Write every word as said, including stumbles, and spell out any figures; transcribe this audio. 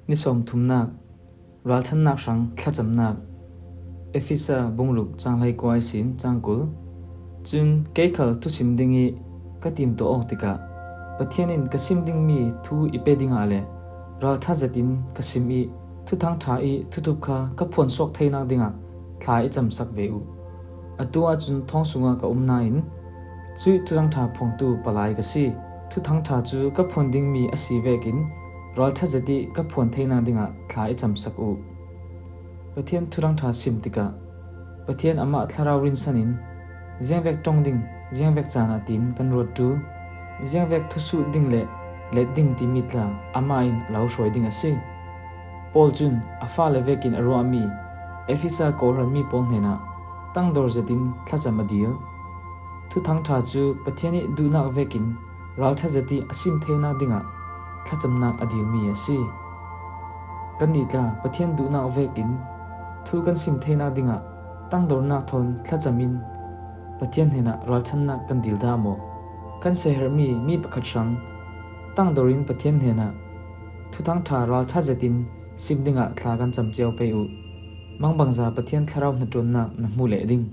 Ni sawmthumnak, ralṭhatnak hrang thlacamnak. Efesa bung ruk cang hleikua ihsin cang kul. Cun kei khal thusim ding ih ka timtuah awk tikah Pathian in ka sim dingmi thu i pe dingah le ralṭha zetin ka sim ih Thuthang ṭha ih thuthuk kha ka phuansuak theinak dingah thla i camsak ve uh. Atu ahcun thawng sungah ka um nain cuih Thuthang ṭha phuangtu palai ka si. Thuthang ṭha cu ka phuan dingmi a si vekin ralṭha zet ih ka phuan theinak dingah thla i camsak uh. Pathian Thuthang ṭha sim tikah Pathian amah thlarau rinsan in ziangvek ṭong ding, ziangvek caan ah tiin kan ruat ṭul. Ziangvek thusuh ding le let ding timi tla amah in a lo hruai ding a si. Paul cun a fale vekin a ruahmi Efesa kawhhran mi pawl hnenah tangdor zetin thlacam a dil. Thuthang ṭha cu Pathian ih duhnak vekin ralṭha zet ih a sim theinak dingah thlacamnak a dilmi a si. Kannih tla Pathian duhnak vekin thu kan sim theinak dingah tangdornak thawn thlacam in Pathian hnenah ralṭhatnak kan dil dah maw? Kan siaherhmi mi pakhat hrang tangdor in Pathian hnenah Thuthang ṭha ralṭha zetin sim dingah thla kan cam cio pei uh. Mangbangza Pathian thlarau hnaṭuannak na hmuh leh ding.